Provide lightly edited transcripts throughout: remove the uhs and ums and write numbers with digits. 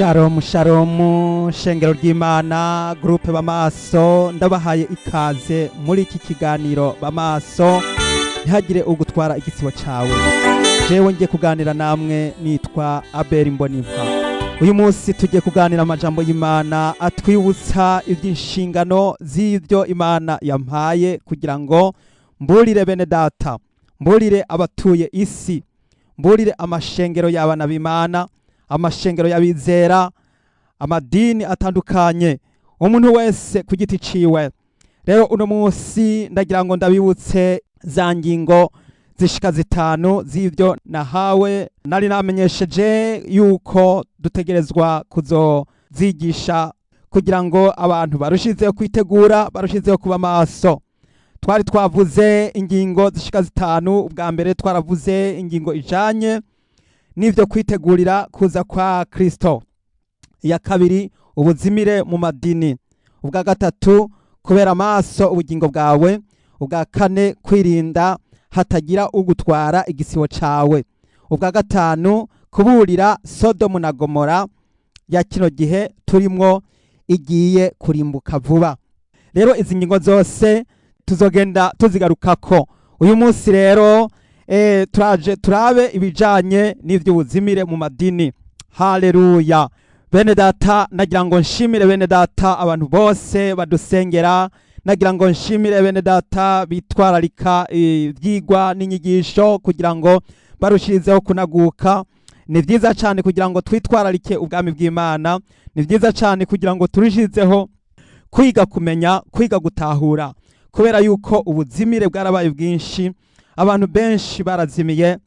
Shalom shalom, shengero ry'Imana, groupe Bamaso, ndabahaye ikaze muri iki kiganiro Bamaso, ntihagire ugutwara igisibo cawe. Jewe ngiye kuganira namwe nitwa Abel Mbonimpa. Uyu munsi tugiye kuganira amajambo y'Imana atwibutsa iby'inshingano z'ibyo Imana yampaye kugira ngo mburire bene data, mburire abatuye isi, mburire amashengero y'abana b'Imana, amashengero y'abizera, amadini atandukanye, umuntu wese ku giti ciwe. Rero uno munsi ndagira ngo ndabibutse za ngingo zishika zitanu z'ibyo nahawe, nari namenyesheje yuko dutegerezwa kuzozigisha kugira ngo abantu barushizeho kwitegura, barushizeho kuba maso. Twari twavuze ingingo zishika zitanu. Ubwa mbere twaravuze ingingo ijanye n'ivyo kwitegurira kuza kwa Kristo. Iya kabiri, ubuzimire mu madini. Ubwa gatatu, kubera amaso ubugingo bwawe. Ubwa kane, kwirinda hatagira ugutwara igisibo cawe. Ubwa gatanu, kuburira Sodomu na Gomora ya kino gihe turimwo igiye kurimbuka vuba. Rero izi ngingo zose tuzogenda tuzigarukako. Uyu munsi rero turaje turabe ibijanye n'ivy'ubuzimire mu madini. Haleluya! Bene data, nagira ngo nshimire bene data, abantu bose badusengera. Nagira ngo nshimire bene data bitwararika ivyigwa n'inyigisho kugira ngo barushirizeho kunaguka. Ni vyiza cyane kugira ngo twitwararike ubwami bw'Imana. Ni vyiza cyane kugira ngo turushirizeho kwiga kumenya, kwiga gutahura, kubera yuko ubuzimire bwarabaye bwinshi, abantu benshi barazimiye.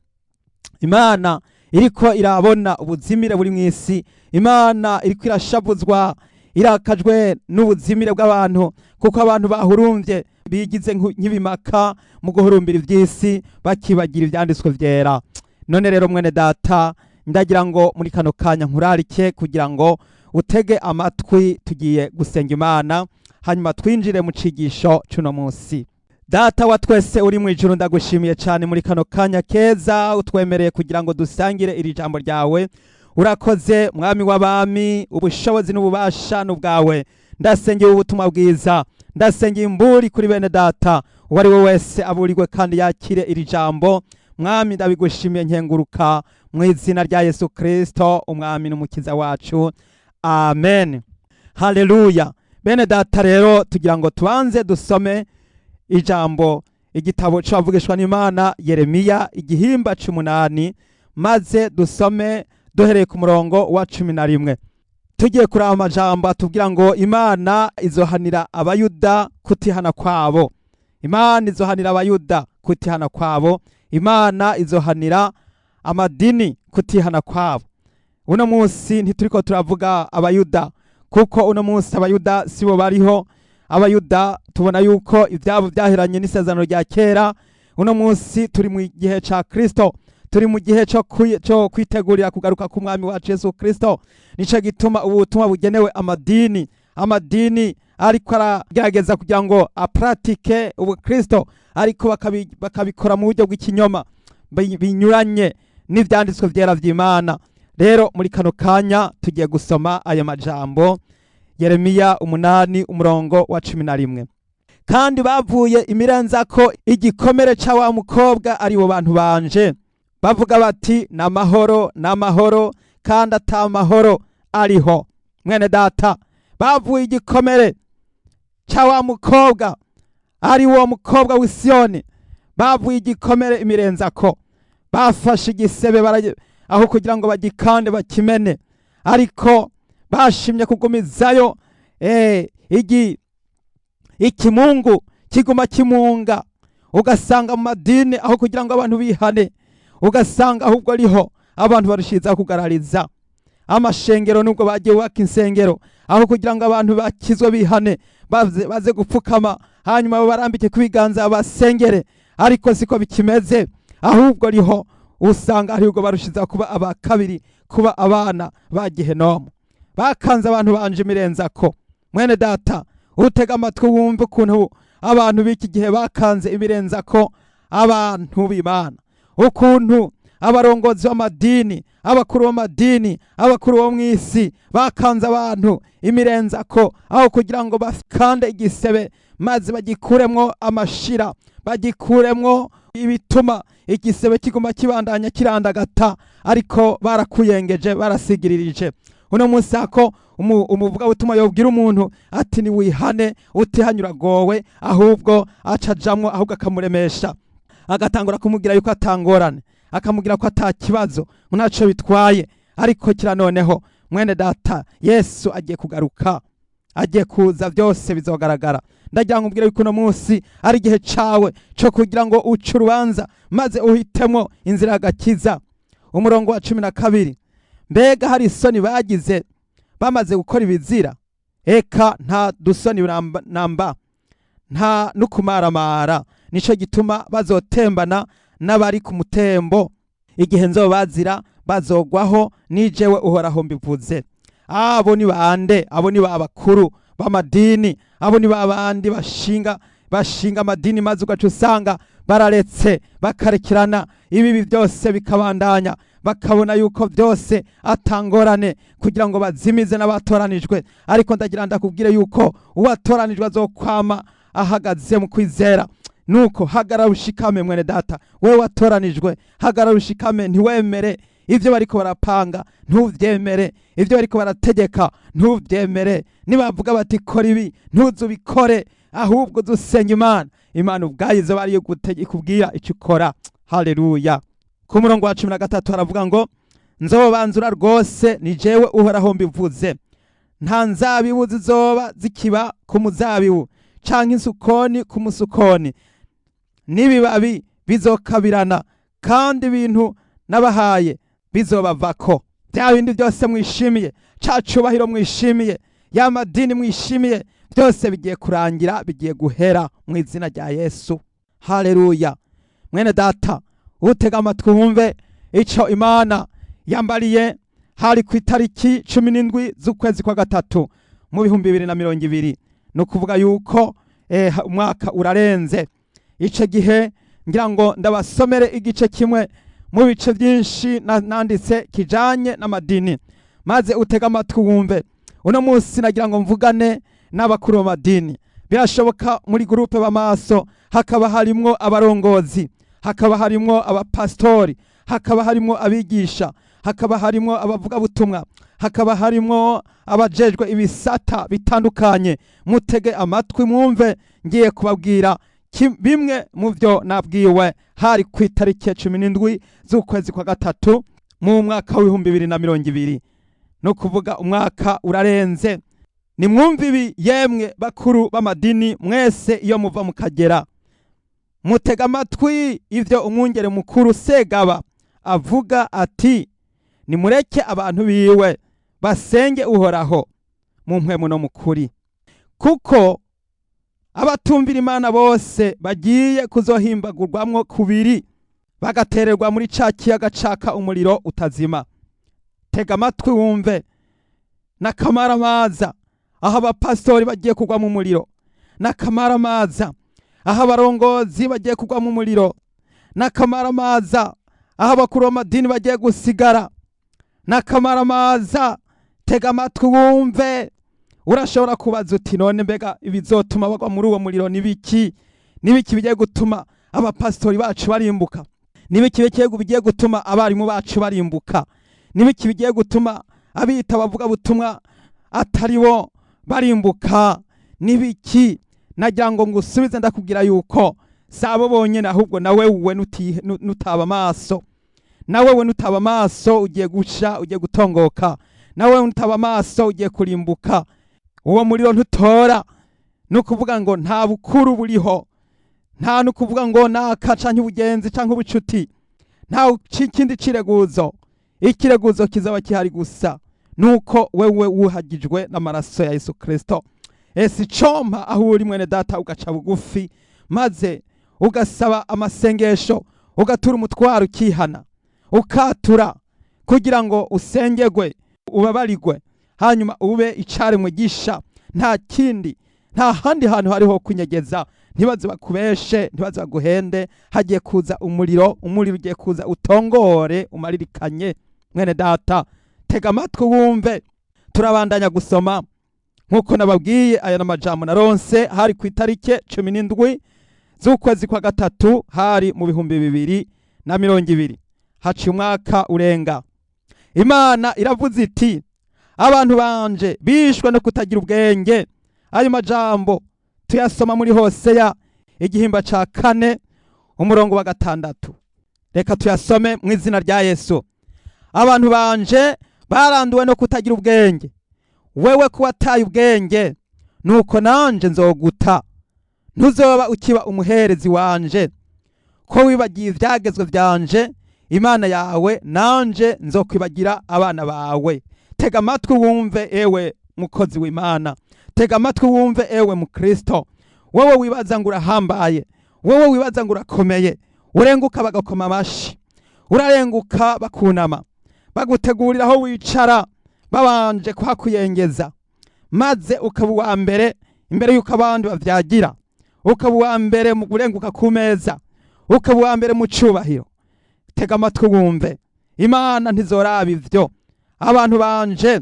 Imana iriko irabona ubuzimire buri mw'isi. Imana iriko irashavuzwa, irakajwe n'ubuzimire bw'abantu, kuko abantu bahurumvye, bigize nk'ibimaka mu guhurumbira ivy'isi, bakibagira ivyanditswe vyera. None rero mwene data, ndagira ngo muri kano kanya nkurarike kugira ngo utege amatwi. Tugiye gusenga Imana, hanyuma twinjire mu cigisho c'uno munsi. Data wa twese uri mu ijuru, ndagushimiye cyane muri kano kanya keza utwemereye kugira ngo dusangire iri jambo ryawe. Urakoze, Mwami w'abami, ubushobozi n'ububasha n'ubwawe. Ndasengeye ubutumwa bwiza, ndasengeye imburi kuri bene data, uwo ari we wese aburirwe kandi yakire iri jambo. Mwami, ndabigushimiye nkenguruka mu izina rya Yesu Kristo, umwami n'umukiza wacu, amen. Haleluya! Bene data, rero tugira ngo tubanze dusome ijambo, igitabo c'abavugishwa n'Imana Yeremiya, igihimba c'umunani, maze dusome duhereye ku murongo wa 11. Tugiye kuraba amajambo atubwira ngo Imana izohanira Abayuda kutihana kwabo. Imana izohanira Abayuda kutihana kwabo. Imana izohanira amadini kutihana kwabo. Uno munsi ntituriko turavuga Abayuda, kuko uno munsi Abayuda sibo bariho. Abayuda tubona yuko ibyabo byaheranye n'isezerano rya kera. Uno munsi turi mu gihe ca Kristo, turi mu gihe cyo kwitegurira kugaruka k'umwami wacu Yesu Kristo. Nico gituma ubu butumwa bugenewe amadini, amadini ariko aragerageza kugira ngo apratike ubukristo, ariko bakabikora mu buryo bw'ikinyoma, binyuranye n'ivyanditswe vyera vy'Imana. Rero muri kano kanya tugiye gusoma ayo majambo, Yeremiya 8 umurongo wa 11: "Kandi bavuye imirenzako igikomere ca wa mukobwa, ari bo bantu banje, bavuga bati: 'N'amahoro, n'amahoro,' kandi ata mahoro ariho." Mwene data, bavuye igikomere ca wa mukobwa, ari wo mukobwa w'Isiyoni. Bavuye igikomere imirenzako, bafashe igisebe aho kugira ngo bagikande bakimene, ariko bashimye kugumizayo ikimungu kiguma kimunga. Ugasanga mu madini, aho kugira ngo abantu bihane, ugasanga ahubwo ariho abantu barushiza kugarariza amashengero. Nubwo bagiye bubaka insengero, aho kugira ngo abantu bakizwe bihane, baze gupfukama, hanyuma babarambike ku biganza basengere, ariko siko bikimeze. Ahubwo riho usanga aribwo barushiza kuba aba kabiri, kuba abana ba Gihenomu. Bakanze abantu banje imirenzako. Mwene data, utega amatwi wumve ukuntu abantu b'iki gihe bakanze imirenzako abantu b'Imana, ukuntu Abarongozi b'amadini, abakuru b'amadini, abakuru bo mw'isi bakanze abantu imirenzako aho kugira ngo bakande igisebe maze bagikuremwo amashira, bagikuremwo ibituma igisebe kiguma kibandanya kirandagata, ariko barakuyengeje, barasigiririje. Uno munsi ako umuvugabutumwa yobwira umuntu ati niwihane, utihanye uragowe, ahubwo acajamwo, ahubwo akamuremesha, agatangura kumubwira yuko atangorane, akamubwira ko atakibazo, ntaco bitwaye. Ariko kira noneho mwene data, Yesu agiye kugaruka, agiye kuza, byose bizogaragara. Ndagira ngo umbwire yuko uno munsi ari igihe cawe co kugira ngo uce urubanza maze uhitemo inzira y'agakiza. Umurongo wa 12: mbega hari isoni bagize bamaze gukora ibizira? Eka nta dusoni namba, nta n'ukumaramara. Nico gituma bazotembana n'abari ku mutembo. Igihe nzobazira bazogwaho, nijewe Uhoraho mbivuze. Abo ni bande? Abo ni ba bakuru b'amadini, abo ni ba bandi bashinga amadini, maze ugaca usanga bararetse bakarekirana ibibi byose bikabandanya, bakabona yuko byose atangorane, kugira ngo bazimize n'abatoranijwe. Ariko ndagira ndakubwire yuko uwatoranijwe azokwama ahagaze mu kwizera. Nuko hagarara ushikame, mwene data, wewe watoranijwe, hagarara ushikame, ntiwemere ibyo bariko barapanga, ntuvyemere ibyo bariko barategeka, ntuvyemere. Nibavuga bati kora ibi, ntuzubikore, ahubwo uzusenga Imana. Imana ubwayo izoba ariyo ikubwira icyo ukora. Haleluya! Ku murongo wa 13 haravuga ngo: nzobanzura rwose, ni jewe Uhoraho mbivuze. Nta nzabibu zizoba zikiba ku muzabibu canke insukoni ku musukoni, n'ibibabi bizokabirana, kandi ibintu nabahaye bizobavako. Bya bindi byose mwishimiye, ca cubahiro mwishimiye, ya madini mwishimiye, byose bigiye kurangira, bigiye guhera mu izina rya Yesu. Haleluya! Mwene data, utega amatwi wumve ico Imana yambariye. Hari ku itariki 17 z'ukwezi kwa gatatu mu 2020, ni ukuvuga yuko umwaka urarenze. Ico gihe ngira ngo ndabasomere igice kimwe mu bice byinshi nanditse kijanye n'amadini, maze utega amatwi wumve. Uno munsi nagira ngo mvugane n'abakuru b'amadini. Birashoboka muri groupe b'amaso hakaba harimwo abarongozi, hakaba harimwo abapastori, hakaba harimwo abigisha, hakaba harimwo abavugabutumwa, hakaba harimwo abajejwe ibisata bitandukanye. Mutege amatwi mwumve, ngiye kubabwira bimwe mu byo nabwiwe hari ku itariki 17 z'ukwezi kwa gatatu mu mwaka w'2020, no kuvuga umwaka urarenze. Nimwumve ibi, yemwe bakuru b'amadini mwese iyo muva mukagera. Mutega amatwi ivyo umwungere mukuru Segaba avuga ati: nimureke abantu biwe basenge Uhoraho mu mpwemu no mu kuri, kuko abatumvira Imana bose bagiye kuzohimbagurwamwo kubiri, bagatererwa muri ca kiyaga caka umuriro utazima. Tega amatwi wumve n'akamaramaza aho abapastori bagiye kugwa mu muriro, n'akamaramaza aho abarongozi bagiye kugwa mu muriro, n'akamaramaza aho abakuru b'amadini bagiye gusigara, n'akamaramaza. Tega amatwi wumve. Urashobora kubaza uti: none mbega ibizotuma bagwa muri uwo muriro ni biki? Ni biki bigiye gutuma abapastori bacu barimbuka? Ni biki bigiye gutuma abarimu bacu barimbuka? Ni biki bigiye gutuma abita abavugabutumwa atari bo barimbuka? Ni biki? Nagira ngo ngusubize ndakubwira yuko si abo bonyene, ahubwo nawe we nutaba amaso, nawe we nutaba amaso ugiye gusha, ugiye gutongoka, nawe nutaba amaso ugiye kurimbuka. Uwo muriro ntutora, ni ukuvuga ngo nta bukuru buriho, nta nukuvuga ngo naka canke ubugenzi canke ubucuti, nta kindi cireguzo. Ikireguzo kizaba kihari gusa nuko wewe wuhagijwe n'amaraso ya Yesu Kristo. Ese icompa aho uri, mwene data, ugaca bugufi maze ugasaba amasengesho, ugatura umutwaro, ukihana, ukatura kugira ngo usengerwe, ubabarigwe, hanyuma ube icaremwe gisha. Nta kindi, nta handi hantu hariho kunyegeza, Ntibaze bakubeshe, ntibaze baguhende. Hagiye kuza umuriro, umuriro ugiye kuza utongore umaririkanye. Mwene data, tega amatwi wumve. Turabandanya gusoma nk'uko nababwiye. Aya n'amajambo naronse hari ku itarike 17 z'ukwezi kwa gatatu, hari mu 2020, haciye umwaka urenga. Imana iravuze iti: "Abantu banje bishwe no kutagira ubwenge." Ayo majambo tuyasoma muri Hoseya igihimba ca 4, umurongo wa 6. Reka tuyasome mu izina rya Yesu. Abantu banje baranduwe no kutagira ubwenge. Wewe kuwataye ubwenge, nuko nanje nzoguta, ntuzoba ukiba umuherezi wanje. Ko wibagiye ivyagezwe vyanje, Imana yawe, nanje nzokwibagira abana bawe. Tega amatwi wumve, ewe mukozi w'Imana. Tega amatwi wumve, ewe mukristo. Wowe wibaza ngo urahambaye, wowe wibaza ngo urakomeye, urenguka bagakoma amashi, urarenguka bakunama, bagutegurira aho wicara babanje kuhakuyengeza, maze ukaba uwa mbere imbere y'uko abandi bavyagira, ukaba uwa mbere mu kurenguka ku meza, ukaba uwa mbere mu cubahiro. Tega amatwi wumve, Imana ntizoraba ivyo. Abantu banje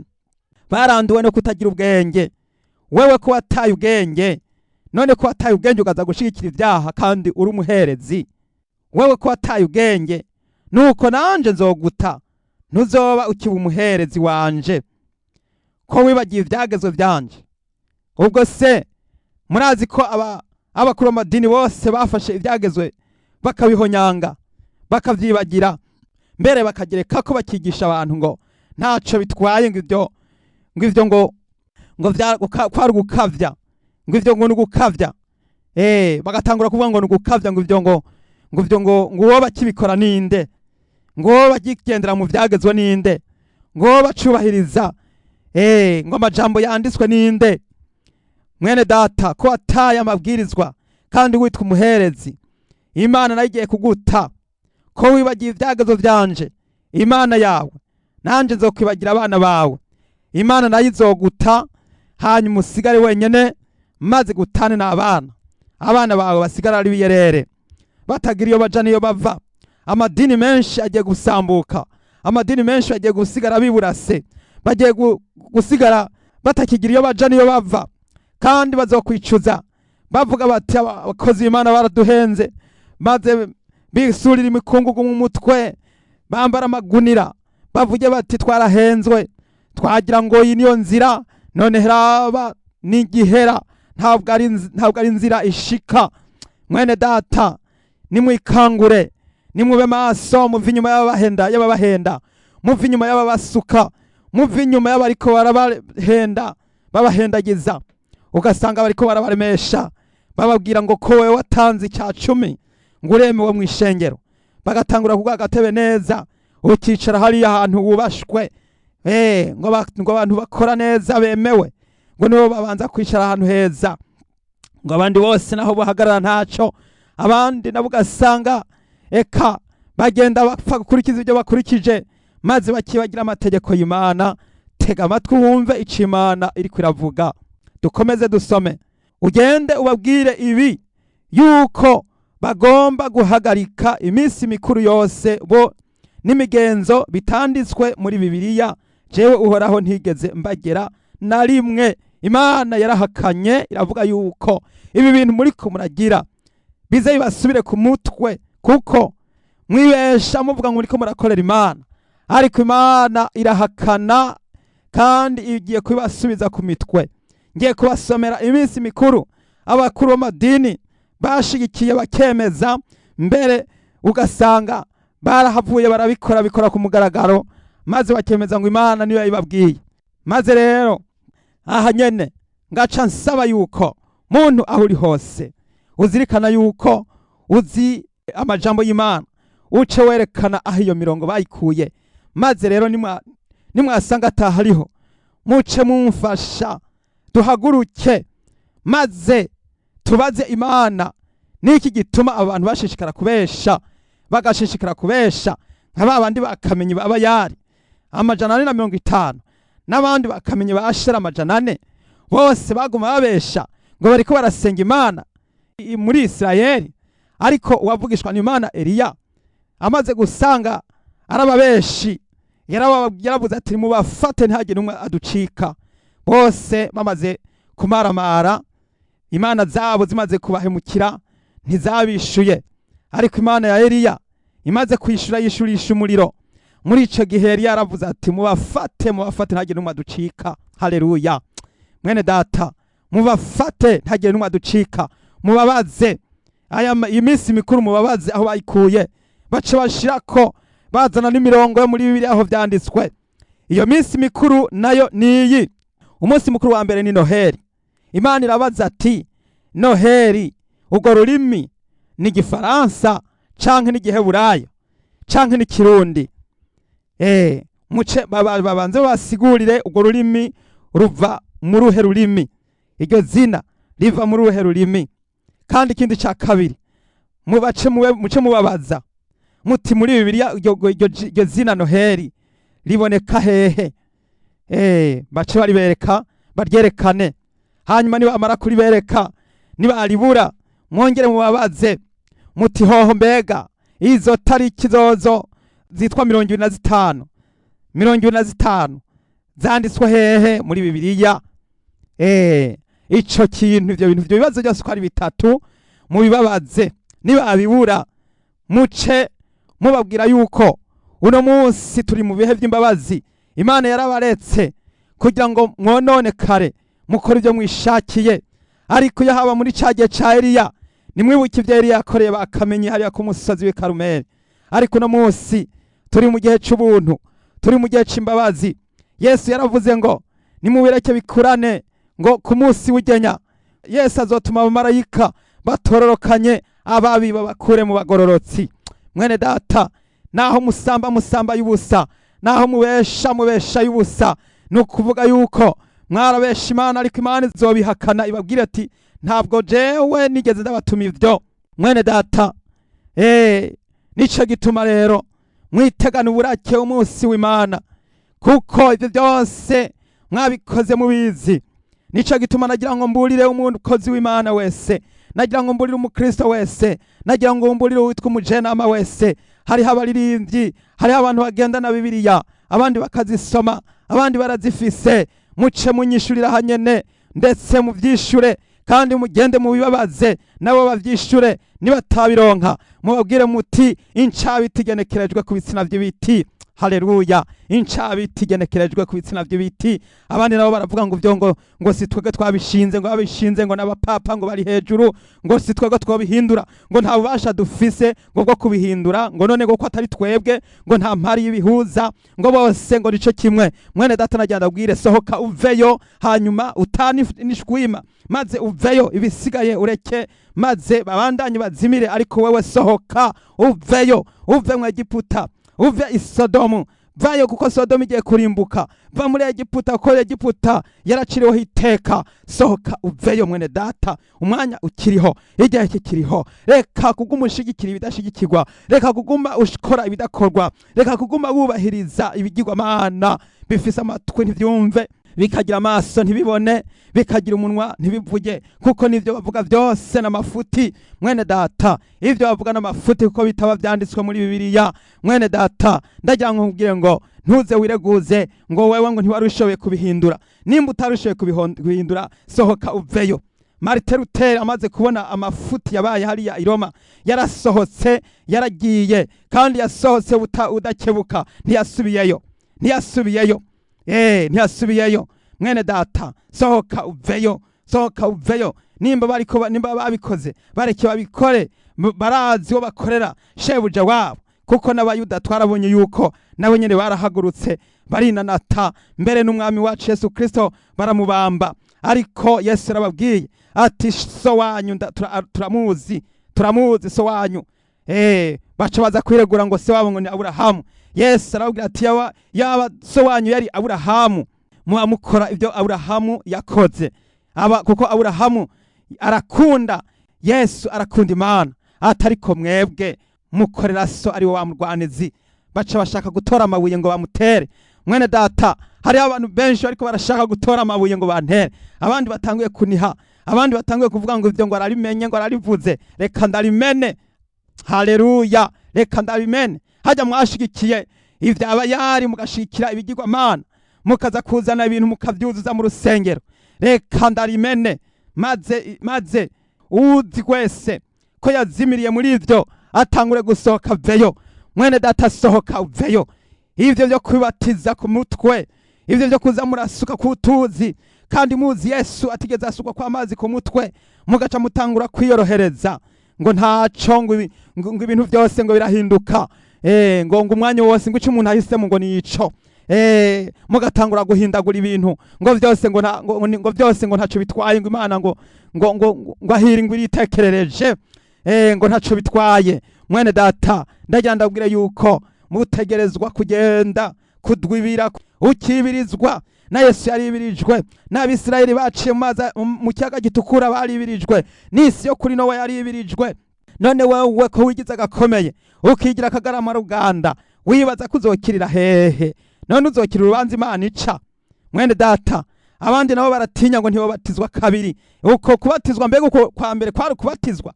baranduwe no kutagira ubwenge. Wewe ko wataye ubwenge, none ko wataye ubwenge ukaza gushigikira ibyaha kandi uri umuherezi, wewe ko wataye ubwenge, nuko nanje nzoguta, ntuzoba ukiba umuherezi wanje. Ko wibagiye ivyagezwe vyanje. Ubwo se murazi ko abakuru b'amadini bose bafashe ivyagezwe bakabihonyanga, bakavyibagira, mbere bakagereka ko bakigisha abantu ngo ntaco bitwaye, ngo ivyo ngo kwari ugukavya, ngo ivyo ngo ni ugukavya. Bagatangura kuvuga ngo ni ugukavya, ngo ivyo ngo uwo bakibikora ninde, ngo uwo bakigendera mu vyagezwe ninde, ngo uwo bacubahiriza ngo amajambo yanditswe ninde. Mwene data, ko wataye amabwirizwa kandi witwa umuherezi, Imana nayo igiye kuguta. Ko wibagiye ibyagezo vyanje, Imana yawe, nanje nzokwibagira abana bawe. Imana nayo izoguta, hanyuma usigare wenyene, maze gutane n'abana, abana bawe basigara ari biyerere, batagira iyo baja n'iyo bava. Amadini menshi agiye gusambuka, amadini menshi agiye gusigara biburase, bagiye gusigara batakigira iyo baja n'iyo bava, kandi bazokwicuza bavuga bati: "Abakozi b'Imana baraduhenze," maze bisurira imikungugu mu mutwe, bambara amagunira, bavuge bati: "Twarahenzwe, twagira ngo iyi niyo nzira, none heraba n'igihera, ntabwo ari inzira ishika." Mwene data, nimwikangure, nimube maso, muve inyuma y'ababahenda, muve inyuma y'ababasuka, muve inyuma y'abariko barabahenda, babahendagiza, ugasanga bariko barabaremesha, bababwira ngo ko wewe watanze icya cumi ngo uremewe mu ishengero, bagatangura kuguha agatebe neza, ukicara hariya ahantu wubashwe, ngo abantu bakora neza bemewe ngo nibo babanza kwicara ahantu heza, ngo abandi bose naho bahagarara ntaco. Abandi nabo ugasanga eka bagenda bapfa gukurikiza ibyo bakurikije, maze bakibagira amategeko y'Imana. Tega amatwi wumve ico Imana iriko iravuga. Dukomeze dusome. Ugende ubabwire ibi, yuko bagomba guhagarika iminsi mikuru yose bo n'imigenzo bitanditswe muri Bibiliya. Jewe Uhoraho ntigeze mbagera na rimwe. Imana yarahakanye, iravuga yuko ibi bintu muriko muragira bize bibasubire ku mutwe, kuko mwibesha muvuga ngo muriko murakorera Imana, ariko Imana irahakana kandi igiye kubibasubiza ku mitwe. Ngiye kubasomera iminsi mikuru abakuru b'amadini bashigikiye, bakemeza, mbere ugasanga barahavuye barabikora, bikora ku mugaragaro, maze bakemeza ngo Imana niyo yayibabwiye. Maze rero aha nyene ngaca nsaba yuko muntu aho uri hose uzirikana yuko uzi amajambo y'Imana, uce werekana aho iyo mirongo bayikuye. Maze rero nimwasanga atahariho, muce mumfasha duhaguruke, maze tubaze Imana niki gituma abantu bashishikara kubesha, bagashishikara kubesha nka ba bandi bakamenyi baba yari 450 n'abandi bakamenyi ba Ashera 400, bose baguma babesha ngo bariko barasenga Imana. muri Isirayeli. Ariko uwavugishwa n'Imana Eliya amaze gusanga arababeshi, yaravuze ati: "Mubafate, ntihagire umwe aducika." Bose bamaze kumaramara, imana zabo zimaze kubahemukira, ntizabishuye. Ariko Imana ya Eliya imaze kwishura, yishurisha umuriro. Muri ico gihe Eliya yaravuze ati: "Mubafate, mubafate, ntihagire n'umwe aducika." Haleluya! Mwene data, mubafate, ntihagire n'umwe aducika. Mubabaze aya iyi minsi mikuru, mubabaze aho bayikuye, bace bashirako bazana n'imirongo yo muri Bibiliya aho vyanditswe. Iyo minsi mikuru nayo niyi: umunsi mukuru wa mbere ni Noheli. Imana irabaza ati: "Noheli, urwo rurimi ni Igifaransa canke n'Igiheburayo canke n'Ikirundi?" Muce babanze basigurire urwo rurimi ruva mu ruhe rurimi, iryo zina riva mu ruhe rurimi. Kandi ikindi ca kabiri, mubace muce mubabaza muti: "Muri Bibiliya iryo zina Noheli riboneka hehe?" Bace baribereka, baryerekane. Hanyuma nibamara kuribereka, nibaribura, mwongere mubabaze muti: "Hoho mbega izo tariki zozo zitwa 25, 25 zanditswe hehe muri Bibiliya?" Ico kintu, ivyo bintu, ivyo bibazo byose uko ari bitatu mubibabaze. Nibabibura, muce mubabwira yuko uno munsi turi mu bihe by'imbabazi. Imana yarabaretse kugira ngo mwonone kare, mukore ibyo mwishakiye. Ariko iyo haba muri ca gihe ca Eliya, nimwibuke ibyo Eliya yakoreye, bakamenye hariya ku musozi w'i Karumeli. Ariko uno munsi turi mu gihe c'ubuntu, turi mu gihe c'imbabazi. Yesu yaravuze ngo nimubireke bikurane, ngo ku munsi w'igenya Yesu azotuma abamarayika batororokanye ababi, babakure mu bagororotsi. Mwene data, naho musamba musamba y'ubusa, naho mubesha mubesha y'ubusa, ni ukuvuga yuko mwarabesha Imana, ariko Imana izobihakana, ibabwire ati: "Ntabwo jewe nigeze ndabatuma ivyo." Mwene data, nico gituma rero mwitegana uburake umunsi w'Imana, kuko ivyo byose mwabikoze mubizi. Nico gituma nagira ngo mburire umukozi w'Imana wese, nagira ngo mburire umukristo wese, nagira ngo mburire uwitwa umujenama wese. Hariho abaririmbyi, hariho abantu bagendana Bibiliya, abandi bakazisoma, abandi barazifise. Muce munyishurira hanyene, ndetse muvyishure, kandi mugende mubibabaze nabo bavyishure. Nibatabironka, mubabwire muti: "Incabiti igenekerejwe ku bitsina vy'ibiti." Haleluya! Incabiti igenekerejwe ku bitsina vy'ibiti. Abandi nabo baravuga ngo ivyo ngo si twebwe twabishinze, ngo babishinze ngo n'abapapa ngo bari hejuru, ngo si twebwe twobihindura, ngo nta bubasha dufise ngo bwo kubihindura, ngo none ngo ko atari twebwe, ngo nta mpari y'ibihuza, ngo bose ngo nico kimwe. Mwene data, nagira ndabwire: sohoka uveyo, hanyuma utani nishwima, maze uveyo, ibisigaye ureke maze babandanye bazimire. Ariko wewe sohoka uveyo, uve mu Egiputa, uve i Sodomu, vayo kuko Sodomu igiye kurimbuka. Va muri Egiputa kuko Egiputa yaraciriweho iteka. Sohoka uveyo, mwene data, umwanya ukiriho, igihe kikiriho. Reka kuguma ushigikira ibidashigikirwa, reka kuguma ukora ibidakorwa, reka kuguma wubahiriza ibigirwamana bifise amatwi ntivyumve, bikagira amaso ntibibone, bikagira umunwa ntibivuge, kuko nivyo bavuga byose n'amafuti. Mwene data, ivyo bavuga n'amafuti, kuko bitaba vyanditswe muri Bibiliya. Mwene data, ndagira ngo nkubwire ngo ntuze wireguze ngo wewe ngo ntiwari ushoboye kubihindura. Nimba utari ushoboye kubihindura, sohoka uveyo. Martin Luther amaze kubona amafuti yabaye hariya i Roma, yarasohotse, yaragiye, kandi yasohotse udakebuka, ntiyasubiyeyo, ntiyasubiyeyo, ntiyasubiyeyo. Mwene data, sohoka uveyo, sohoka uveyo. Nimba bariko nimba babikoze, bareke babikore. Barazi uwo bakorera, shebuja wabo, kuko n'Abayuda twarabonye yuko nabo nyene barahagurutse barinanata, mbere n'umwami wacu Yesu Kristo baramubamba. Ariko Yesu yarababwiye ati: "So wanyu turamuzi, turamuzi so wanyu." Baca baza kwiregura ngo se wabo ngo ni Aburahamu. Yesu arababwira ati: Yaba so wanyu yari Aburahamu, muba mukora ibyo Aburahamu yakoze." Aba kuko Aburahamu arakunda Yesu, arakunda Imana, atariko mwebwe mukorera so ari we wa murwanizi. Baca bashaka gutora amabuye ngo bamutere. Mwene data, hariho abantu benshi bariko barashaka gutora amabuye ngo bantere, abandi batanguye kuniha. Abandi batanguye kuvuga ngo ivyo ngo ararimenye, ngo ararivuze. Reka ndarimene. Haleluya, reka ndarimene. Hajya mwashigikiye ivyaba yari, mugashikira ibigirwamana, mukaza kuzana ibintu mukavyuzuza mu rusengero. Reka ndarimene, maze uzi wese ko yazimiriye muri ivyo atangure gusohoka veyo. Mwene data, sohoka uveyo. Ivyo vyo kwibatiza ku mutwe, ivyo vyo kuza murasuka ku tuzi, kandi muzi Yesu atigeze asukwa kw'amazi ku mutwe, mugaca mutangura kwiyorohereza ngo ntaco, ngo ibintu byose ngo birahinduka, ngo umwanya wose ngo ico umuntu ahisemo ngo nico, mugatangura guhindagura ibintu ngo byose ngo nta- ngo, ngo byose ngo ntaco bitwaye, ngo Imana ngo ahiri ngo iritekerereje, ngo ntaco bitwaye. Mwene data, ndagira ndabwire yuko mutegerezwa kugenda kudwibira ukibirizwa. Na Yesu yaribirijwe, n'Abisirayeli baciye mu mazi mu kiyaga gitukura baribirijwe, n'isi yo kuri Nowa yaribirijwe. None wewe ko wigize agakomeye, ukigira akagarama ruganda, wibaza ko uzokirira hehe? None uzokira urubanza Imana ica? Mwene data, abandi nabo baratinya ngo ntibabatizwa kabiri. Uko kubatizwa, mbega uko kwa mbere kwari ukubatizwa?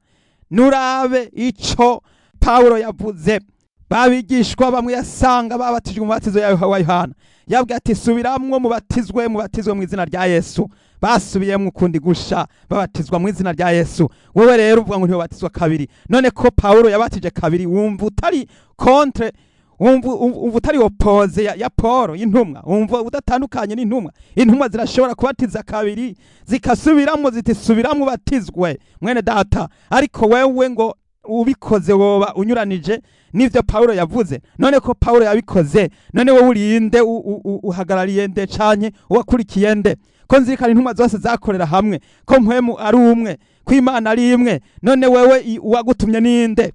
Nurabe ico Pawulo yavuze. Babigishwa bamwe yasanga babatijwe umubatizo wa Yohana, yabwiye ati: "Subiramwo mubatizwe, mubatizwe mu izina rya Yesu." Basubiyemwo ukundi gusha, babatizwa mu izina rya Yesu. Wewe rero uvuga ngo ntibabatizwa kabiri. None ko Pawulo yabatije kabiri, wumva utari contre? Wumva utari opposé ya Paul y'intumwa? Wumva udatandukanye n'intumwa? Intumwa zirashobora kubatiza kabiri, zikasubiramwo ziti: "Subiramwo ubatizwe, mwene data." Ariko wewe ngo ubikoze woba unyuranije n'ivyo Pawulo yavuze. None ko Pawulo yabikoze, none wowe urinde uhagarariye nde, canke uwakurikiye nde? Ko nzirikana intumwa zose zakorera hamwe, ko mpwemu ari umwe, ko Imana ari imwe, none wewe uwagutumye ninde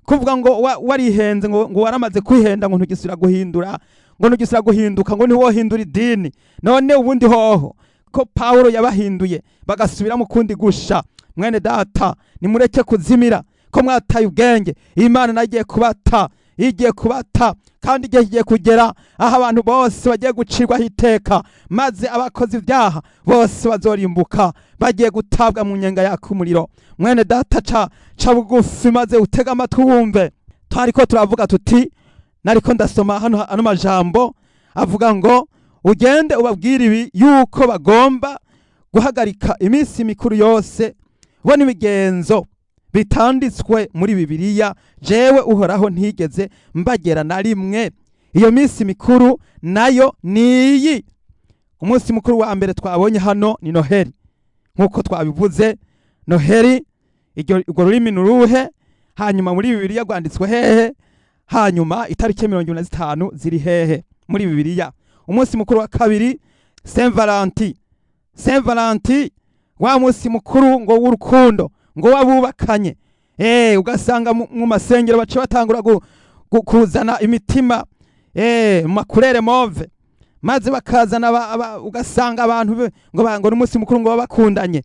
kuvuga ngo warihenze, ngo waramaze kwihenda, ngo ntugisubira guhindura, ngo ntugisubira guhinduka, ngo ntiwohindura idini? None ubundi hoho ko Pawulo yabahinduye bagasubira mu kundi gusha? Mwene data, nimureke kuzimira. Ko mwataye ubwenge, Imana nagiye kubata, igiye kubata, kandi igihe kigiye kugera aho abantu bose bagiye gucirwaho iteka, maze abakoze ibyaha bose bazorimbuka, bagiye gutabwa mu nyenga yaka umuriro. Mwene data, ca bugufi maze utege amatwi wumve. Twariko turavuga tuti, nariko ndasoma hano ano majambo avuga ngo: "Ugende ubabwire ibi, yuko bagomba guhagarika iminsi mikuru yose bo n'imigenzo bitanditswe muri Bibiliya. Jewe Uhoraho ntigeze mbagera na rimwe. Iyo minsi mikuru nayo niyi." Umunsi mukuru wa mbere twabonye hano ni Noheli. Nk'uko twabivuze, Noheli, urwo rurimi ni uruhe? Hanyuma muri Bibiliya rwanditswe hehe? Hanyuma itariki 25 ziri hehe muri Bibiliya? Umunsi mukuru wa kabiri, Saint Valentin. Saint Valentin, wa munsi mukuru ngo w'urukundo, ngo wabubakanye, ugasanga mu masengero bace batangura kuzana imitima mu ma couleur mauve, maze bakazana ugasanga abantu ngo n'umunsi mukuru ngo babakundanye,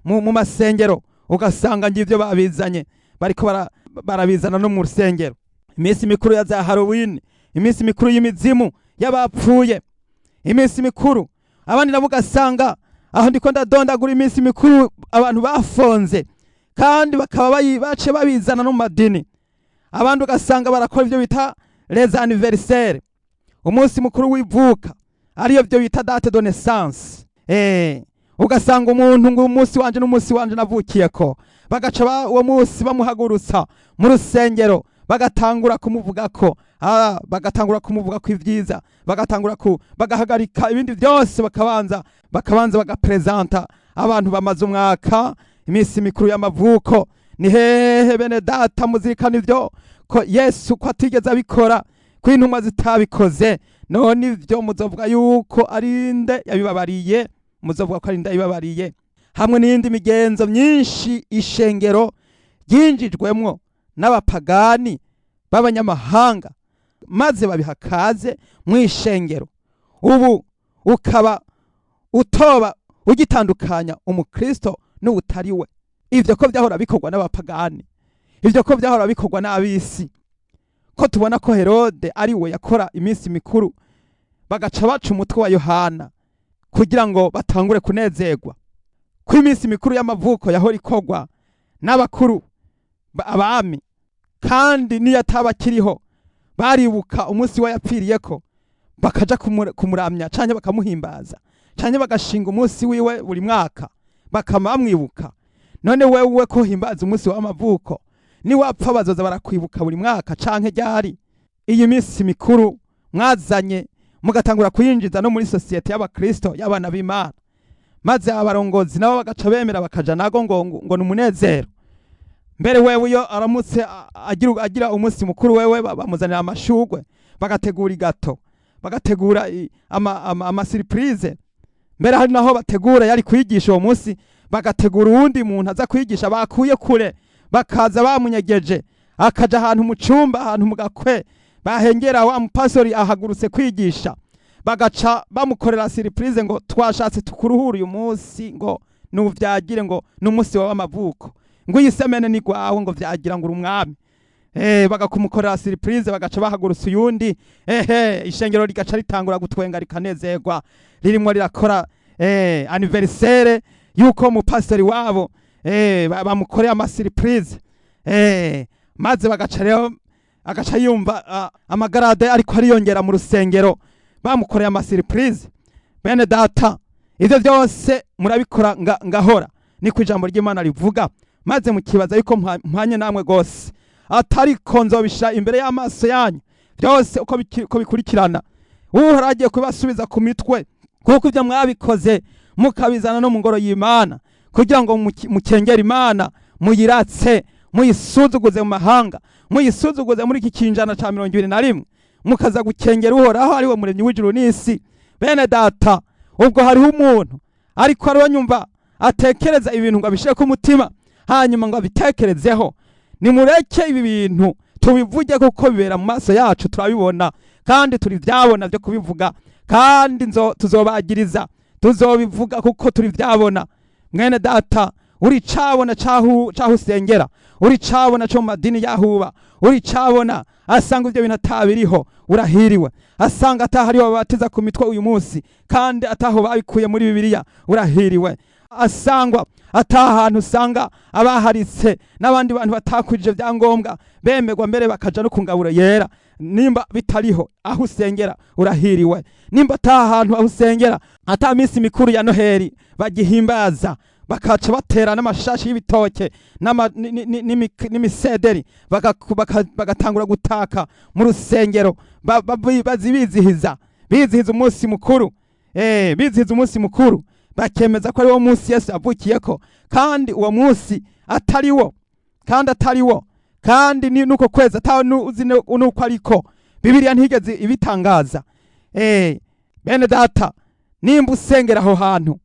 mu masengero ugasanga ngivyo babizanye, bariko barabizana no mu rusengero. Iminsi mikuru ya za Halloween, iminsi mikuru y'imizimu y'abapfuye, iminsi mikuru. Abandi nabo ugasanga aho ndiko ndadondagura iminsi mikuru abantu bafonze, kandi bakaba bace babizana no mu madini. Abandi ugasanga barakora ibyo bita les anniversaires, umunsi mukuru w'ivuka, ariyo byo bita date de naissance. Ugasanga umuntu ngo umunsi wanje n'umunsi wanje navukiyeko, bagaca uwo munsi bamuhagurutsa mu rusengero, bagatangura kumuvugako, bagatangura kumuvuga ko ibyiza, bagatangura bagahagarika ibindi byose, bakabanza bagapresenta abantu bamaze umwaka iminsi mikuru y'amavuko. Ni hehe, bene data, muzirikana ivyo ko Yesu ko atigeze abikora, ko intumwa zitabikoze? None ivyo muzovuga yuko ari nde yabibabariye? Muzovuga ko ari nde yabibabariye? Hamwe n'iyindi migenzo myinshi ishengero ryinjijwemwo n'abapagani b'abanyamahanga, maze babiha kaze mu ishengero. Ubu ukaba utoba ugitandukanya umukristo n'utari we. Ivyo ko vyahora bikorwa n'abapagani, ivyo ko vyahora bikorwa n'ab'isi, ko tubona ko Herode ari we yakora iminsi mikuru, bagaca baca umutwe wa Yohana kugira ngo batangure kunezerwa. Ko iminsi mikuru y'amavuko yahora ikogwa n'abakuru abami, kandi niyo ataba akiriho baribuka umunsi we yapfiriyeko, bakaja kumuramya canke bakamuhimbaza canke bagashinga umunsi wiwe buri mwaka bakama bamwibuka. None wewe ko himbaza umunsi w'amavuko, niwapfa bazoza barakwibuka buri mwaka canke ryari? Iyi minsi mikuru mwazanye mugatangura kuyinjiza no muri sosiyete y'abakristo, y'abana b'Imana, maze abarongozi nabo bagaca bemera bakaja nago ngo ni umunezero. Mbere wewe iyo aramutse agira umunsi mukuru, wewe bamuzanira amashugwe, bagategura igato, bagategura ama surprise. Mbere hari naho bategura yari kwigisha uwo munsi, bagategura uwundi muntu aza kwigisha bakuye kure, bakaza bamunyegeje, akaja ahantu mu cumba, ahantu mu gakwe, bahengera wa mupasori ahagurutse kwigisha, bagaca bamukorera surprise ngo twashatse tukuruhure uyu munsi, ngo nuvyagire, ngo n'umunsi wawe w'amavuko, ngo iyi semaine ni gwawe, ngo vyagira ngo uri umwami. Bagakumukorera surprise, bagaca bahagurutsa uyundi, ehe, ishengero rigaca ritangura gutwenga, rikanezerwa, ririmo rirakora anniversaire yuko umupastori wabo bamukoreye ama surprise. Maze bagaca rero agaca yumva amagarade ariko ariyongera mu rusengero, bamukoreye ama surprise. Bene data, ivyo byose murabikora ngahora niko ijambo ry'Imana rivuga, maze mukibaza yuko mpanye namwe gose, atariko nzobishira imbere y'amaso yanyu byose uko bikurikirana. Uhoraho agiye kubasubiza ku mitwe, kuko ibyo mwabikoze mukabizana no mu ngoro y'Imana, kugira ngo mukengere Imana, muyiratse, muyisuzuguze mu mahanga, muyisuzuguze muri iki kinjana ca 21, mukaza gukengera Uhoraho ari we muremyi w'ijuru n'isi. Bene data, ubwo hariho umuntu ariko aronyumva atekereza ibintu ngo abishire ku mutima, hanyuma ngo abitekerezeho. Nimureke ibi bintu tubivuge, kuko bibera mu maso yacu, turabibona kandi turi vyabona byo kubivuga, kandi tuzobagiriza, tuzobivuga kuko turi vyabona. Mwene data, uri cabona caho usengera, uri cabona co mu madini yahuba, uri cabona asanga ivyo bintu atabiriho, urahiriwe. Asanga atahariho babatiza ku mitwe uyu munsi kandi ataho babikuye muri Bibiliya, urahiriwe. Asangwa atahantu usanga abaharitse n'abandi bantu batakwije vyangombwa bemerwa mbere bakaja no ku ngaburo yera, nimba bitariho aho usengera, urahiriwe. Nimba ata hantu aho usengera ata minsi mikuru ya Noheli bagihimbaza, bakaca batera n'amashashi y'ibitoke n'imisederi, bagatangura gutaka mu rusengero, bazi bizihiza umunsi mukuru, bizihiza umunsi mukuru, bakemeza ko ari wo munsi Yesu yavukiyeko, kandi uwo munsi atari wo, kandi atari wo, kandi ni nuko kwezi atawe uzi nuko ariko Bibiliya ntigeze ibitangaza. Bene data, nimba usengera aho hantu,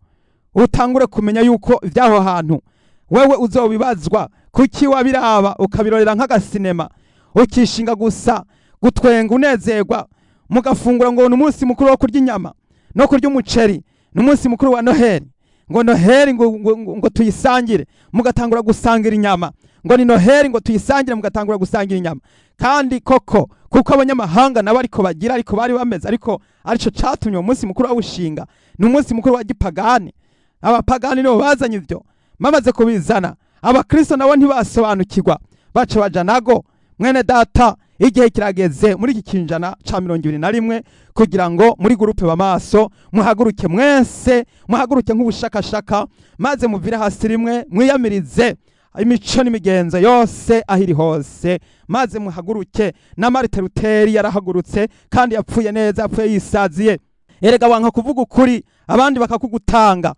utangure kumenya yuko iby'aho hantu wewe uzobibazwa. Kuki wabiraba ukabirorera nk'agasinema, ukishinga gusa gutwenga, unezerwa, mugafungura ngo ni umunsi mukuru wo kurya inyama no kurya umuceri, ni umunsi mukuru wa Noheli, ngo Noheli ngo tuyisangire, mugatangura gusangira inyama, ngo ni Noheli ngo tuyisangire, mugatangura gusangira inyama. Kandi koko, kuko abanyamahanga nabo ariko bagira, ariko bari bameze, ariko arico catumye uwo munsi mukuru bawushinga. Ni umunsi mukuru wa gipagani, abapagani nibo bazanye ivyo. Bamaze kubizana, abakristo nabo ntibasobanukirwa, baca baja nago. Mwene data, igihe kirageze muri iki kinjana ca 21 kugira ngo muri groupe Bamaso muhaguruke mwese, muhaguruke nk'ubushakashaka, maze muvire hasi rimwe, mwiyamirize imico n'imigenzo yose aho iri hose, maze muhaguruke. Na Martin Luther yarahagurutse kandi yapfuye neza, yapfuye yisaziye. Erega wanka kuvuga ukuri, abandi bakakugutanga.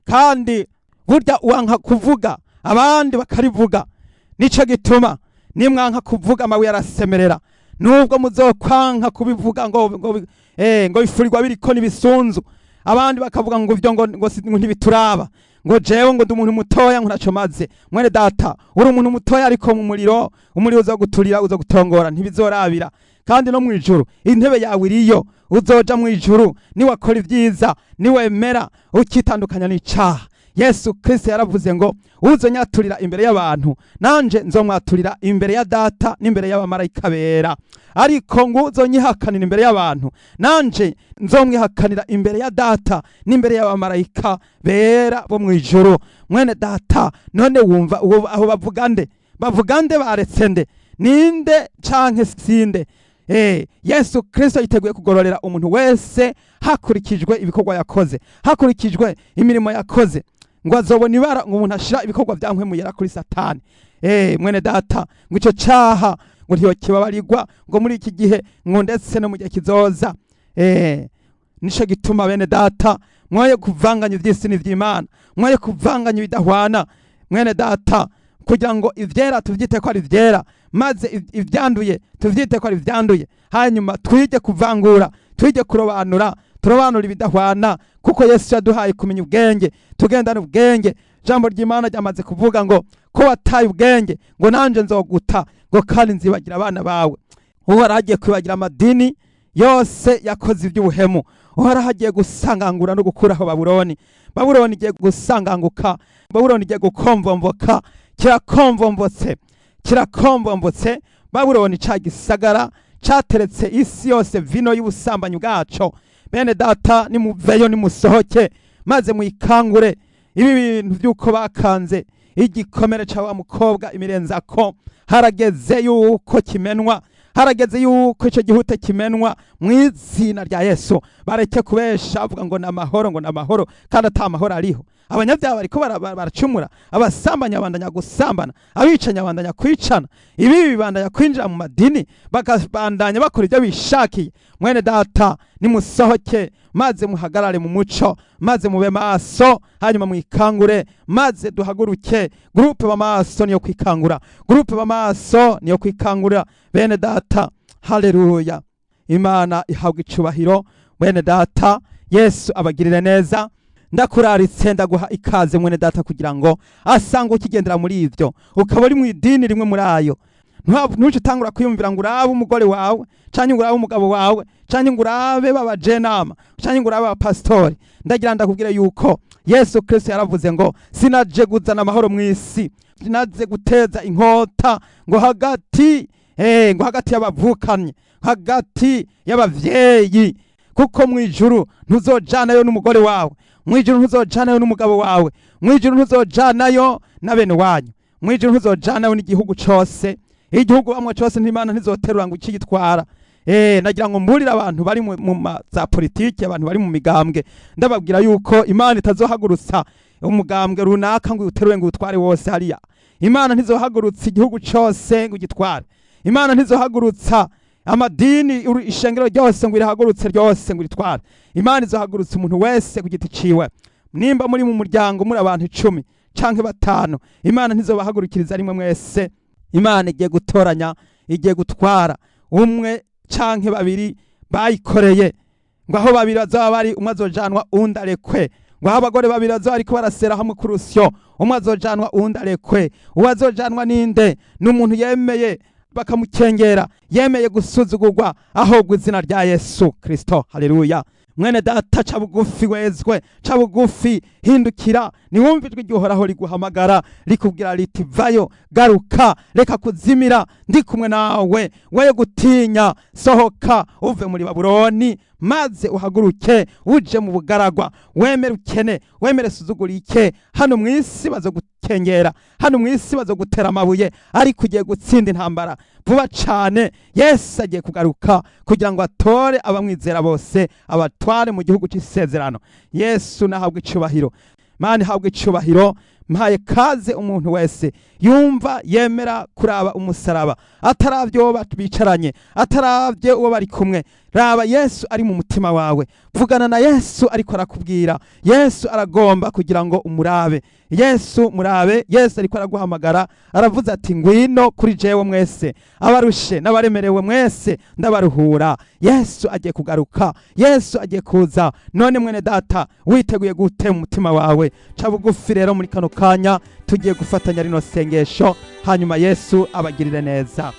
Kandi burya wanka kuvuga, abandi bakarivuga. Nico gituma nimwanka kuvuga, amabuye arasemerera. Nubwo muzokwanka kubivuga ngo bifurirwa biriko n'ibisunzu, abandi bakavuga ngo ivyo ngo ntibituraba, ngo jewe ngo ndi umuntu mutoya, ngo ntaco maze. Mwene data, uri umuntu mutoya, ariko mu muriro, umuriro uza guturira, uza gutongora, ntibizorabira. Kandi no mwijuru intebe yawe iriyo, uzoja mwijuru niwakora ibyiza, niwemera ukitandukanya n'icaha. Yesu Kristo yaravuze ngo uzonyaturira imbere y'abantu, nanje nzomwaturira imbere ya Data n'imbere y'abamarayika bera. Ariko ngo uzonyihakanira imbere y'abantu, nanje nzomwihakanira imbere ya Data n'imbere y'abamarayika bera bo mu ijuru. Mwene Data, none wumva aho bavuga nde? Bavuga nde? Baretse nde? Ninde canke sinde? Yesu Kristo yiteguye kugororera umuntu wese hakurikijwe ibikorwa yakoze, hakurikijwe imirimo yakoze. Ngo azobona ibara ngo umuntu ashira ibikorwa vya mpwemu yera kuri Satani. Mwene Data, ngo ico caha ngo ntiyokibabarirwa ngo muri iki gihe, ngo ndetse no mu gihe kizoza. Nico gituma, bene Data, mwoye kuvanganya ivy'isi n'ivy'Imana, mwoye kuvanganya ibidahwana, mwene Data, kugira ngo ivyera tuvyite ko ari ivyera, maze ivyanduye tuvyite ko ari ivyanduye. Hanyuma twige kuvangura, twige kurobanura, turobanura ibidahwana, kuko Yesu yaduhaye kumenya ubwenge, tugendana ubwenge. Jambo ry'Imana ryamaze kuvuga ngo ko wataye ubwenge, ngo nanje nzoguta, ngo kandi nzibagira abana bawe. Uhoraho agiye kwibagira amadini yose yakoze iby'ubuhemu. Uhoraho agiye gusangangura no gukuraho Babuloni. Babuloni igiye gusanganguka, Babuloni igiye gukomvomvoka. Kirakomvomvotse, kirakomvomvotse. Babuloni, ca gisagara cateretse isi yose vino y'ubusambanyi bwaco. Bene Data, nimuveyo, nimusohoke, maze muyikangure. Ibi bintu by'uko bakanze igikomere ca wa mukobwa imirenzako, harageze yuko kimenwa, harageze yuko icyo gihute kimenwa mu izina rya Yesu. Bareke kubesha bavuga ngo ni amahoro, ngo ni amahoro, kandi ata mahoro ariho. Abanyabyaha bariko baracumura, abasambanyi babandanya gusambana, abicanyi babandanya kwicana, ibi bibandanya kwinjira mu madini, bakabandanya bakora ibyo bishakiye. Mwene Data, nimusohoke, maze muhagarare mu muco, maze mube maso, hanyuma mwikangure, maze duhaguruke. Groupe Bamaso niyo kwikangura, groupe Bamaso niyo kwikangura, bene Data. Haleluya, Imana ihabwa icubahiro. Mwene Data, Yesu abagirire neza. Ndakuraritse, ndaguha ikaze, mwene Data, kugira ngo asanga ukigendera muri ivyo, ukaba uri mu idini rimwe muri ayo, ntuce utangura kwiyumvira ngo urabe umugore wawe, canke ngo urabe umugabo wawe, canke ngo urabe babajenama, canke ngo urabe abapasitori. Ndagira ndakubwira yuko Yesu Kristo yaravuze ngo sinaje kuzana amahoro mu isi, sinaje guteza inkota ngo hagati ngo hagati y'abavukanye, hagati y'abavyeyi. Kuko mu ijuru ntuzojanayo n'umugore wawe, mu ijuru ntuzojanayo n'umugabo wawe, mu ijuru ntuzojanayo na bene wanyu, mu ijuru ntuzojanayo n'igihugu cose. Igihugu bamwe cose n'Imana ntizoterura ngo ikigitwara. Nagira ngo mburire abantu bari mu za politiki, abantu bari mu migambwe, ndababwira yuko Imana itazohagurutsa umugambwe runaka ngo uterure ngo utware wose hariya. Imana ntizohagurutsa igihugu cose ngo ugitware. Imana ntizohagurutsa amadini, ishengero ryose ngo irihagurutse ryose ngo iritware. Imana izohagurutsa umuntu wese ku giti ciwe. Nimba muri mu muryango muri abantu 10 canke 5, Imana ntizobahagurukiriza rimwe mwese. Imana igiye gutoranya, igiye gutwara umwe canke babiri bayikoreye. Ngo aho babiri bazaba bari, umwe azojanwa uwundi arekwe. Ngo aho abagore babiri bazaba bariko barasera hamwe ku rusyo, umwe azojanwa uwundi arekwe. Uwo azojanwa ninde? Ni umuntu yemeye bakamukengera, yemeye gusuzugurwa ahubwo izina rya Yesu Kristo. Haleluya. Mwene Data, ca bugufi wezwe, ca bugufi, hindukira, niwumve ijwi ry'Uhoraho riguhamagara, rikubwira riti vayo, garuka, reka kuzimira, ndi kumwe nawe, woye gutinya. Sohoka uve muri Babuloni, maze uhaguruke uje mu bugaragwa, wemere ukene, wemere suzugurike. Hano mu isi bazogukengera, hano mu isi bazogutera amabuye, ariko ugiye gutsinda intambara vuba cane. Yesu agiye kugaruka kugira ngo atore abamwizera bose, abatware mu gihugu c'isezerano. Yesu nahabwe icubahiro, Mana ihabwe icubahiro. Mpaye kaze umuntu wese yumva yemera kuraba umusaraba, ataravye uwo bicaranye, ataravye uwo bari kumwe. Raba Yesu ari mu mutima wawe, vugana na Yesu ariko arakubwira. Yesu aragomba kugira ngo umurabe. Yesu murabe, Yesu ariko araguhamagara, aravuze ati ngwino kuri jewe mwese abarushe n'abaremerewe mwese, ndabaruhura. Yesu agiye kugaruka, Yesu agiye kuza. None mwene Data, witeguye gute mu mutima wawe? Ca bugufi rero muri kano kanya, tugiye gufatanya rino sengesho, hanyuma Yesu abagirire neza.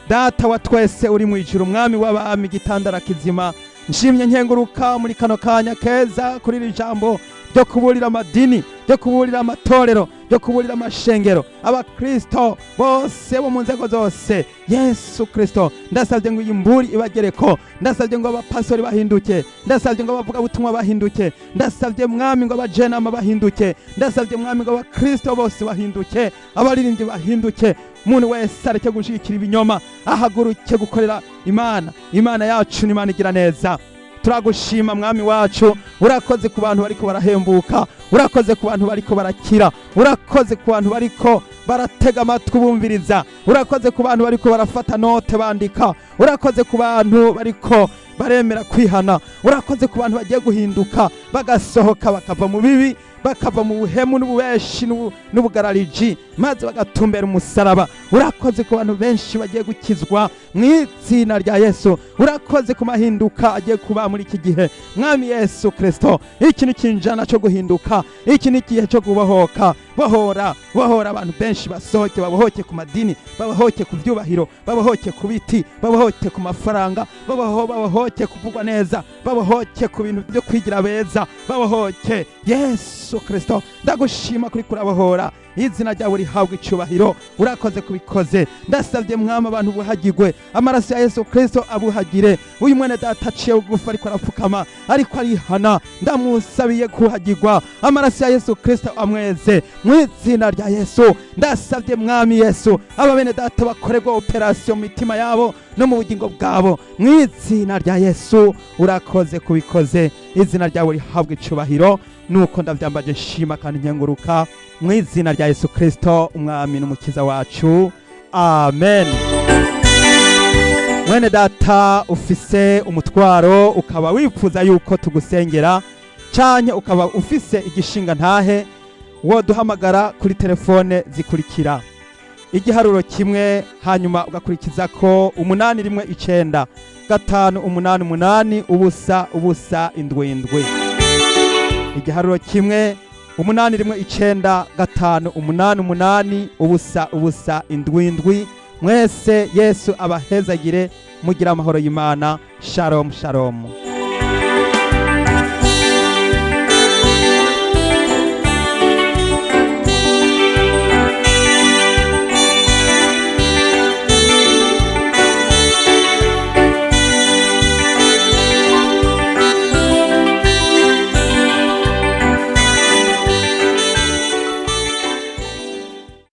Data wa twese uri mu ijuru, Umwami w'abami, igitandara kizima, nshimye nkenguruka muri kano kanya keza kuri iri jambo. ryo kuburira amadini, ryo kuburira amatorero, ryo kuburira amashengero, abakristo bose bo mu nzego zose. Yesu Kristo, ndasabye ngo iyi mburi ibagereko. Ndasabye ngo abapasori bahinduke, ndasabye ngo abavugabutumwa bahinduke, ndasabye Mwami ngo abajenama bahinduke, ndasabye Mwami ngo abakristo bose bahinduke, abaririmbyi bahinduke. Umuntu wese areke gushigikira ibinyoma, ahaguruke gukorera Imana. Imana yacu ni Imana igira neza. Turagushima Mwami wacu. Urakoze ku bantu bariko barahembuka, urakoze ku bantu bariko barakira, urakoze ku bantu bariko baratega amatwi bumviriza, urakoze ku bantu bariko barafata note bandika, urakoze ku bantu bariko baremera kwihana, urakoze ku bantu bagiye guhinduka bagasohoka, bakava mu bibi, bakava mu buhemu n'ububeshi n'ubugarariji, maze bagatumbera umusaraba. Urakoze ku bantu benshi bagiye gukizwa mu izina rya Yesu. Urakoze ku mahinduka agiye kuba muri iki gihe. Mwami Yesu Kristo, iki ni ikinjana cyo guhinduka, iki ni igihe cyo kubohoka. Bohora, bohora abantu benshi basohoke, babohoke ku madini, babohoke ku byubahiro, babohoke ku biti, babohoke ku mafaranga, babohoke kuvugwa neza, babohoke ku bintu byo kwigira beza, babohoke. Yesu Kristo, ndagushima kuri kurabohora. Izina ryawe rihabwa icyubahiro. Urakoze kubikoze. Ndasabye Mwami, abantu buhagirwe, amaraso ya Yesu Kristo abuhagire. Uyu mwene data aciye bugufi, ariko arapfukama, ariko arihana, ndamusabiye kuhagirwa, amaraso ya Yesu Kristo amweze mu izina rya Yesu. Ndasabye Mwami Yesu, aba bene data bakorerwa operasiyo mu mitima yabo no mu bugingo bwabo mu izina rya Yesu. Urakoze kubikoze. Izina ryawe rihabwa icyubahiro. Nuko ndabyambaje nshima kandi nkenguruka mu izina rya Yesu Kristo, Umwami n'Umukiza wacu, amen. Mwene data ufise umutwaro, ukaba wifuza yuko tugusengera, canke ukaba ufise igishinga ntahe, woduhamagara kuri telefone zikurikira: igiharuro 1, hanyuma ugakurikiza ko 819 588 0 0 7 7. Igiharuro 1, 819 588 0 0 7 7. Mwese Yesu abahezagire, mugira amahoro y'Imana. Shalom, shalom.